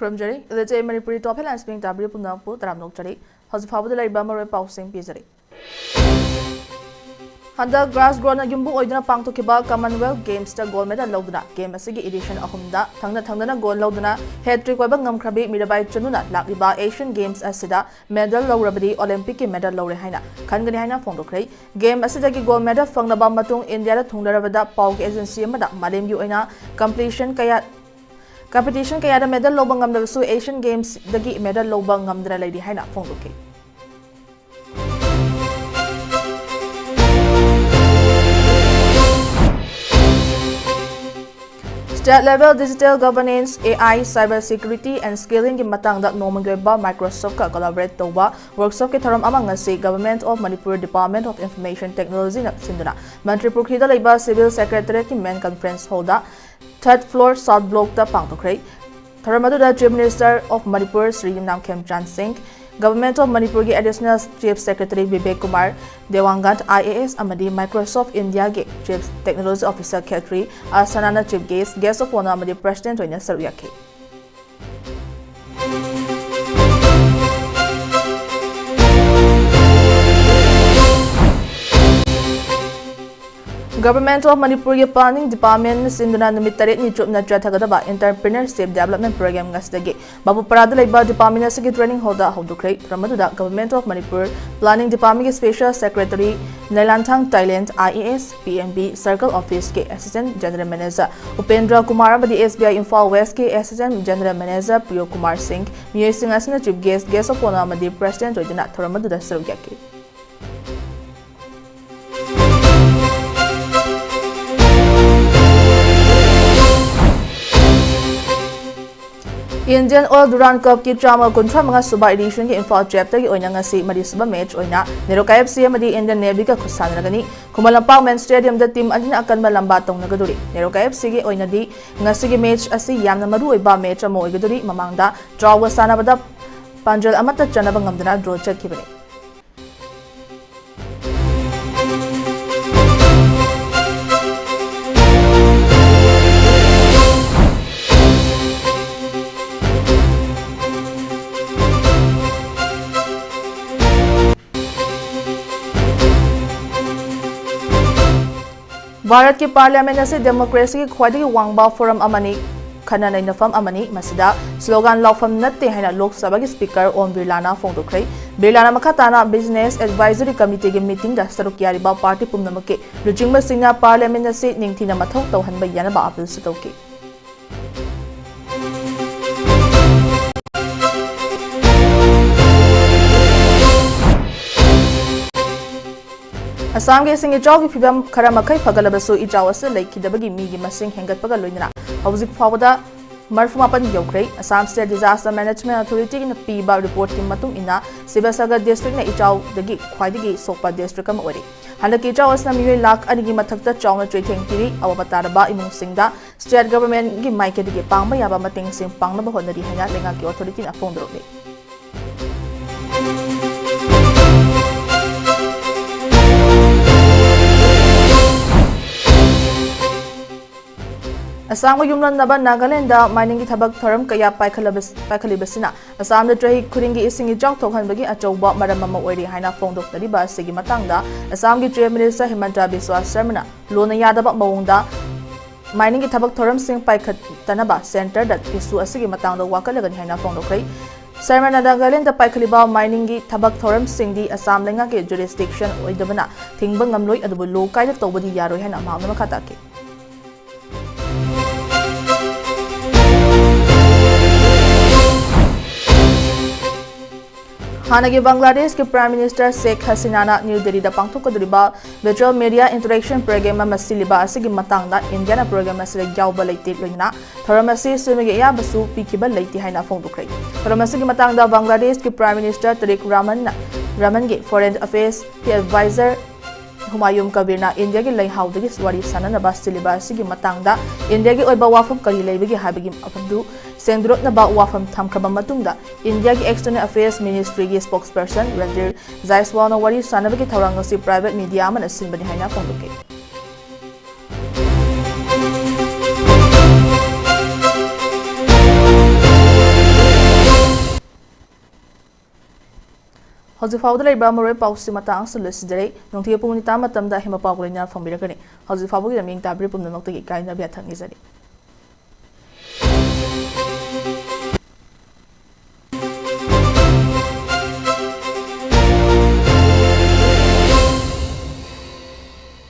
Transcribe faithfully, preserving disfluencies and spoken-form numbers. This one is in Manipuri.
ꯈꯨꯔꯨꯝꯖꯔꯤ꯫ ꯑꯗꯨꯗ ꯃꯅꯤꯄꯨꯔꯤ ꯇꯣꯞ ꯍꯦꯗꯂꯥꯏꯟꯁ ꯄꯤꯡ ꯇꯥꯕꯤꯔꯤꯕ ꯄꯨꯝꯅꯃꯛꯄꯨ ꯇꯔꯥꯝꯅ ꯑꯣꯛꯆꯔꯤ꯫ ꯍꯧꯖꯤꯛ ꯐꯥꯎꯕꯗ ꯂꯩꯔꯤꯕ ꯃꯔꯨꯑꯣꯏꯕ ꯄꯥꯎꯁꯤꯡ ꯄꯤꯖꯔꯤ꯫ ꯍꯟꯗꯛ ꯒ꯭ꯔꯥꯁ ꯒ꯭ꯔꯣꯅ ꯌꯨꯝꯕꯨ ꯑꯣꯏꯗꯨꯅ ꯄꯥꯡꯊꯣꯛꯈꯤꯕ Commonwealth Gamesꯇ gold medal ꯂꯧꯗꯨꯅ game ꯑꯁꯤꯒꯤ edition ꯑꯍꯨꯝꯗ ꯊꯪꯅ ꯊꯪꯅꯅ gold ꯂꯧꯗꯨꯅ hat-trick ꯑꯣꯏꯕ ꯉꯝꯈ꯭ꯔꯕꯤ ꯃꯤꯔꯥꯕꯥꯏ ꯆꯅꯨꯅ ꯂꯥꯛꯂꯤꯕ Asian Games ꯑꯁꯤꯗ medal ꯂꯧꯔꯕꯗꯤ Olympicꯀꯤ medal ꯂꯧꯔꯦ ꯍꯥꯏꯅ ꯈꯟꯒꯅꯤ ꯍꯥꯏꯅ ꯐꯣꯡꯗꯣꯛꯈ꯭ꯔꯦ꯫ Game ꯑꯁꯤꯗꯒꯤ gold medal ꯐꯪꯂꯕ ꯃꯇꯨꯡ ꯏꯟꯗꯤꯌꯥꯗ ꯊꯨꯡꯂꯔꯕꯗ ꯄꯥꯎꯒꯤ agency ꯑꯃꯗ ꯃꯥꯂꯦꯝꯒꯤ ꯑꯣꯏꯅ competition ꯀꯌꯥ, competition ꯀꯌꯥꯗ medal ꯂꯧꯕ ꯉꯝꯂꯕꯁꯨ Asian Gamesꯗꯒꯤ medal ꯂꯧꯕ ꯉꯝꯗꯅ ꯂꯩꯔꯤ ꯍꯥꯏꯅ ꯐꯣꯡꯗꯣꯛꯈꯤ꯫ State level digital governance, A I, cyber security and skillingꯒꯤ ꯃꯇꯥꯡꯗ ꯅꯣꯡꯃꯒꯤ ꯑꯣꯏꯕ Microsoftꯀ collaborate ꯇꯧꯕ workshopꯀꯤ ꯊꯧꯔꯝ ꯑꯃ ꯉꯁꯤ Government of Manipur Department of Information Technologyꯅ ꯁꯤꯟꯗꯨꯅ ꯃꯟꯇ꯭ꯔꯤ ꯄꯨꯈ꯭ꯔꯤꯗ ꯂꯩꯕ Civil Secretariatꯀꯤ main conference hallꯗ third floor South blockꯇ ꯄꯥꯡꯊꯣꯛꯈ꯭ꯔꯦ꯫ ꯊꯧꯔꯝ ꯑꯗꯨꯗ Chief Minister of Manipur Shri ꯌꯨꯝꯅꯥꯝ ꯈꯦꯝꯆꯥꯟ ꯁꯤꯡ, Government of ꯃꯅꯤꯄꯨꯔꯒꯤ Additional Chief Secretary Bibek Kumar ꯗꯦꯋꯥꯡꯒꯥꯟ, I A S ꯑꯃꯗꯤ Microsoft India ꯒꯤ Chief Technology Officer Khetri ꯑꯁꯅꯥꯅ chief guest, guest of honour ꯑꯃꯗꯤ president ꯑꯣꯏꯅ ꯁꯔꯨꯛ ꯌꯥꯈꯤ꯫ Government of ꯃꯅꯤꯄꯨꯔꯒꯤ Planning Department ꯁꯤꯟꯗꯨꯅ ꯅꯨꯃꯤꯠ ꯇꯔꯦꯠꯅꯤ ꯆꯨꯞꯅ ꯆꯠꯊꯒꯗꯕ Entrepreneurship Development Program ꯉꯁꯤꯗꯒꯤ ꯕꯥꯕꯨꯄꯥꯔꯥꯗ ꯂꯩꯕ department ꯑꯁꯤꯒꯤ training hallꯗ ꯍꯧꯗꯣꯛꯈ꯭ꯔꯦ꯫ ꯊꯧꯔꯝ ꯑꯗꯨꯗ Government of Manipur Planning Departmentꯀꯤ Special Secretary ꯅꯩꯂꯥꯟꯊꯥꯡ Thailand, I A S, P M B Circle Officeꯀꯤ Assistant General Manager Upendra Kumar ꯑꯃꯗꯤ S B I Imphal Westꯀꯤ Assistant General Manager ꯄ꯭ꯔꯤꯌꯣ Kumar ꯁꯤꯡ, ꯃꯤꯑꯣꯏꯁꯤꯡ ꯑꯁꯤꯅ chief guest, guest of honour ꯑꯃꯗꯤ president ꯑꯣꯏꯗꯨꯅ ꯊꯧꯔꯝ ꯑꯗꯨꯗ ꯁꯔꯨꯛ ꯌꯥꯈꯤ꯫ Indian Oil Durand Cupꯀꯤ ꯆꯥꯝꯃ ꯀꯨꯟꯊ꯭ꯔꯥ ꯃꯉꯥ ꯁꯨꯕ editionꯒꯤ ꯏꯝꯐꯥꯜ chapterꯒꯤ ꯑꯣꯏꯅ ꯉꯁꯤ ꯃꯔꯤꯁꯨꯕ match ꯑꯣꯏꯅ ꯅꯦꯔꯣꯀꯥ F C ꯑꯃꯗꯤ Indian Navyꯒ ꯈꯨꯠꯁꯥꯟꯅꯔꯒꯅꯤ꯫ Khuman Lampak main stadiumꯗ team ꯑꯅꯤꯅ ꯑꯀꯟꯕ ꯂꯝꯕꯥ ꯇꯧꯅꯒꯗꯧꯔꯤ꯫ ꯅꯦꯔꯣꯀꯥ F Cꯒꯤ ꯑꯣꯏꯅꯗꯤ ꯉꯁꯤꯒꯤ match ꯑꯁꯤ ꯌꯥꯝꯅ ꯃꯔꯨꯑꯣꯏꯕ match ꯑꯃ ꯑꯣꯏꯒꯗꯧꯔꯤ꯫ ꯃꯃꯥꯡꯗ ꯗ꯭ꯔꯥꯎꯒ ꯁꯥꯟꯅꯕꯗ ꯄꯥꯟꯖꯜ ꯑꯃꯠꯇ ꯆꯟꯅꯕ ꯉꯝꯗꯅ draw ꯆꯠꯈꯤꯕꯅꯤ꯫ ꯚꯥꯔꯠꯀꯤ ꯄꯥꯔꯂꯤꯌꯥꯃꯦꯟ ꯑꯁꯤ ꯗꯦꯃꯣꯀ꯭ꯔꯦꯁꯤꯒꯤ ꯈ꯭ꯋꯥꯏꯗꯒꯤ ꯋꯥꯡꯕ ꯐꯣꯔꯝ ꯑꯃꯅꯤ, ꯈꯟꯅ ꯅꯩꯅꯐꯝ ꯑꯃꯅꯤ꯫ ꯃꯁꯤꯗ ꯁ꯭ꯂꯣꯒꯥꯟ ꯂꯥꯎꯐꯝ ꯅꯠꯇꯦ ꯍꯥꯏꯅ ꯂꯣꯛ ꯁꯚꯥꯒꯤ ꯁ꯭ꯄꯤꯀꯔ ꯑꯣꯝ ꯕꯤꯔꯂꯥꯅ ꯐꯣꯡꯗꯣꯛꯈ꯭ꯔꯦ꯫ ꯕꯤꯔꯂꯥꯅ ꯃꯈꯥ ꯇꯥꯅ ꯕꯤꯖꯤꯅꯦꯁ ꯑꯦꯗꯚꯥꯏꯖꯔꯤ ꯀꯃꯤꯇꯤꯒꯤ ꯃꯤꯇꯤꯡꯗ ꯁꯔꯨꯛ ꯌꯥꯔꯤꯕ ꯄꯥꯔꯇꯤ ꯄꯨꯝꯅꯃꯛꯀꯤ ꯂꯨꯆꯤꯡꯕꯁꯤꯡꯅ ꯄꯥꯔꯂꯤꯌꯥꯃꯦꯟ ꯑꯁꯤ ꯅꯤꯡꯊꯤꯅ ꯃꯊꯧ ꯇꯧꯍꯟꯕ ꯌꯥꯅꯕ ꯑꯥꯄꯤꯜꯁꯨ ꯇꯧꯈꯤ꯫ ꯑꯁꯥꯝꯒꯤ ꯏꯁꯤꯡ ꯏꯆꯥꯎꯒꯤ ꯐꯤꯕꯝ ꯈꯔ ꯃꯈꯩ ꯐꯒꯠꯂꯕꯁꯨ, ꯏꯆꯥꯎ ꯑꯁꯤ ꯂꯩꯈꯤꯗꯕꯒꯤ ꯃꯤꯒꯤ ꯃꯁꯤꯡ ꯍꯦꯟꯒꯠꯄꯒ ꯂꯣꯏꯅꯅ ꯍꯧꯖꯤꯛ ꯐꯥꯎꯕꯗ ꯃꯔꯤꯐꯨ ꯃꯥꯄꯟ ꯌꯧꯈ꯭ꯔꯦ꯫ ꯑꯁꯥꯝ ꯁ꯭ꯇꯦꯠ ꯗꯤꯖꯥꯁꯇꯔ ꯃꯦꯅꯦꯖꯃꯦꯟ ꯑꯣꯊꯣꯔꯤꯇꯤꯅ ꯄꯤꯕ ꯔꯤꯄꯣꯔꯠꯀꯤ ꯃꯇꯨꯡ ꯏꯟꯅ, ꯁꯤꯕꯁꯥꯒꯔ ꯗꯤꯁꯇ꯭ꯔꯤꯛꯅ ꯏꯆꯥꯎꯗꯒꯤ ꯈ꯭ꯋꯥꯏꯗꯒꯤ ꯁꯣꯛꯄ ꯗꯤꯁꯇ꯭ꯔꯤꯛ ꯑꯃ ꯑꯣꯏꯔꯤ꯫ ꯍꯟꯗꯛꯀꯤ ꯏꯆꯥꯎ ꯑꯁꯤꯅ ꯃꯤꯑꯣꯏ ꯂꯥꯈ ꯑꯅꯤꯒꯤ ꯃꯊꯛꯇ ꯆꯥꯎꯅ ꯆꯩꯊꯦꯡ ꯄꯤꯔꯤ꯫ ꯑꯋꯥꯕ ꯇꯥꯔꯕ ꯏꯃꯨꯡꯁꯤꯡꯗ ꯁ꯭ꯇꯦꯠ ꯒꯚꯔꯟꯃꯦꯟꯠꯀꯤ ꯃꯥꯏꯀꯩꯗꯒꯤ ꯄꯥꯡꯕ ꯌꯥꯕ ꯃꯇꯦꯡꯁꯤꯡ ꯄꯥꯡꯅꯕ ꯍꯣꯠꯅꯔꯤ ꯍꯥꯏꯅ ꯂꯩꯉꯥꯛꯀꯤ ꯑꯣꯊꯣꯔꯤꯇꯤꯅ ꯐꯣꯡꯗꯣꯔꯛꯂꯤ꯫ ꯑꯁꯥꯝꯒ ꯌꯨꯝꯂꯣꯟꯅꯕ ꯅꯥꯒꯥꯂꯦꯟꯗ ꯃꯥꯏꯅꯤꯡꯒꯤ ꯊꯕꯛ ꯊꯧꯔꯝ ꯀꯌꯥ ꯄꯥꯏꯈꯠꯂꯕ-, ꯄꯥꯏꯈꯠꯂꯤꯕꯁꯤꯅ ꯑꯁꯥꯝꯗ ꯆꯍꯤ ꯈꯨꯗꯤꯡꯒꯤ ꯏꯁꯤꯡ ꯏꯆꯥꯎ ꯊꯣꯛꯍꯟꯕꯒꯤ ꯑꯆꯧꯕ ꯃꯔꯝ ꯑꯃ ꯑꯣꯏꯔꯤ ꯍꯥꯏꯅ ꯐꯣꯡꯗꯣꯛꯅꯔꯤꯕ ꯑꯁꯤꯒꯤ ꯃꯇꯥꯡꯗ ꯑꯁꯥꯝꯒꯤ ꯆꯤꯐ ꯃꯤꯅꯤꯁꯇꯔ ꯍꯤꯃꯟꯇ ꯕꯤꯁ꯭ꯋꯥ ꯁꯔꯃꯅ ꯂꯣꯟꯅ ꯌꯥꯗꯕ ꯃꯑꯣꯡꯗ ꯃꯥꯏꯅꯤꯡꯒꯤ ꯊꯕꯛ ꯊꯧꯔꯝꯁꯤꯡ ꯄꯥꯏꯈꯠꯇꯅꯕ ꯁꯦꯟꯇꯔꯗ ꯏꯁꯨ ꯑꯁꯤꯒꯤ ꯃꯇꯥꯡꯗ ꯋꯥꯀꯠꯂꯒꯅꯤ ꯍꯥꯏꯅ ꯐꯣꯡꯗꯣꯛꯈ꯭ꯔꯦ꯫ ꯁꯔꯃꯅ ꯅꯥꯒꯥꯂꯦꯟꯗ ꯄꯥꯏꯈꯠꯂꯤꯕ ꯃꯥꯏꯅꯤꯡꯒꯤ ꯊꯕꯛ ꯊꯧꯔꯝꯁꯤꯡꯗꯤ ꯑꯁꯥꯝ ꯂꯩꯉꯥꯛꯀꯤ ꯖꯨꯔꯤꯁꯗꯤꯛꯁꯟ ꯑꯣꯏꯗꯕꯅ ꯊꯤꯡꯕ ꯉꯝꯂꯣꯏ, ꯑꯗꯨꯕꯨ ꯂꯣ ꯀꯥꯏꯗ ꯇꯧꯕꯗꯤ ꯌꯥꯔꯣꯏ ꯍꯥꯏꯅ ꯃꯍꯥꯛꯅ ꯃꯈꯥ ꯇꯥꯈꯤ꯫ ꯍꯥꯟꯅꯒꯤ ꯕꯪꯒ꯭ꯂꯥꯗꯦꯁꯀꯤ ꯄ꯭ꯔꯥꯏꯝ ꯃꯤꯅꯤꯁꯇꯔ ꯁꯦꯈ ꯍꯁꯤꯅꯥꯅ ꯅ꯭ꯌꯨ ꯗꯦꯜꯂꯤꯗ ꯄꯥꯡꯊꯣꯛꯀꯗꯧꯔꯤꯕ ꯚꯔꯆꯨꯋꯦꯜ ꯃꯤꯗꯤꯌꯥ ꯏꯟꯇꯔꯦꯛꯁꯟ ꯄ꯭ꯔꯣꯒ꯭ꯔꯥꯝ ꯑꯃ ꯁꯤꯜꯂꯤꯕ ꯑꯁꯤꯒꯤ ꯃꯇꯥꯡꯗ ꯏꯟꯗꯤꯌꯥꯅ ꯄ꯭ꯔꯣꯒ꯭ꯔꯥꯝ ꯑꯁꯤꯗ ꯌꯥꯎꯕ ꯂꯩꯇꯦ, ꯂꯣꯏꯅꯅ ꯊꯧꯔꯝ ꯑꯁꯤ ꯁꯤꯟꯕꯒꯤ ꯑꯌꯥꯕꯁꯨ ꯄꯤꯈꯤꯕ ꯂꯩꯇꯦ ꯍꯥꯏꯅ ꯐꯣꯡꯗꯣꯛꯈ꯭ꯔꯦ꯫ ꯊꯧꯔꯝ ꯑꯁꯤꯒꯤ ꯃꯇꯥꯡꯗ ꯕꯪꯒ꯭ꯂꯥꯗꯦꯁꯀꯤ ꯄ꯭ꯔꯥꯏꯝ ꯃꯤꯅꯤꯁꯇꯔ ꯇꯥꯔꯤꯛ ꯔꯥꯃꯟꯅ, ꯔꯥꯃꯟꯒꯤ ꯐꯣꯔꯦꯟ ꯑꯐꯦꯌꯔꯁꯀꯤ ꯑꯦꯗꯚꯥꯏꯖꯔ ꯍꯨꯃꯥꯌꯨꯝ ꯀꯕꯤꯔꯅ ꯏꯟꯗꯤꯌꯥꯒꯤ ꯂꯩꯍꯥꯎꯗꯒꯤ ꯋꯥꯔꯤ ꯁꯥꯅꯅꯕ ꯁꯤꯜꯂꯤꯕ ꯑꯁꯤꯒꯤ ꯃꯇꯥꯡꯗ ꯏꯟꯗꯤꯌꯥꯒꯤ ꯑꯣꯏꯕ ꯋꯥꯐꯝ ꯀꯔꯤ ꯂꯩꯕꯒꯦ ꯍꯥꯏꯕꯒꯤ ꯋꯥꯐꯝꯗꯨ ꯁꯦꯡꯗꯣꯛꯅꯕ ꯋꯥꯐꯝ ꯊꯝꯈ꯭ꯔꯕ ꯃꯇꯨꯡꯗ, ꯏꯟꯗꯤꯌꯥꯒꯤ ꯑꯦꯛꯁꯇꯔꯅꯦꯜ ꯑꯐꯦꯌꯔꯁ ꯃꯤꯅꯤꯁꯇ꯭ꯔꯤꯒꯤ ꯁ꯭ꯄꯣꯛꯁꯄꯔꯁꯟ ꯔꯟꯙꯤꯔ ꯖꯥꯏꯁꯋꯥꯜꯅ ꯋꯥꯔꯤ ꯁꯥꯅꯕꯒꯤ ꯊꯧꯔꯥꯡ ꯑꯁꯤ ꯄ꯭ꯔꯥꯏꯚꯦꯠ ꯃꯤꯗꯤꯌꯥ ꯑꯃꯅ ꯁꯤꯟꯕꯅꯤ ꯍꯥꯏꯅ ꯐꯣꯡꯗꯣꯛꯈꯤ꯫ ꯍꯧꯖꯤꯛ ꯐꯥꯎꯕꯗ ꯂꯩꯕ ꯃꯔꯨꯑꯣꯏꯕ ꯄꯥꯎꯁꯤ ꯃꯇꯥꯡ ꯑꯁꯤꯗ ꯂꯣꯏꯁꯤꯟꯖꯔꯦ꯫ ꯅꯨꯡꯊꯤꯜ ꯄꯨꯡ ꯅꯤꯄꯥꯟ ꯃꯇꯝꯗ ꯑꯍꯦꯟꯕ ꯄꯥꯎꯒ ꯂꯣꯏꯅꯅ ꯐꯪꯕꯤꯔꯛꯀꯅꯤ꯫ ꯍꯧꯖꯤꯛ ꯐꯥꯎꯕꯒꯤ ꯂꯝꯖꯦꯜ ꯇꯥꯕꯤꯔꯤ ꯄꯨꯝꯅꯃꯛꯇꯒꯤ ꯀꯥꯏꯅꯕ ꯌꯥꯊꯪ ꯅꯤꯖꯔꯤ꯫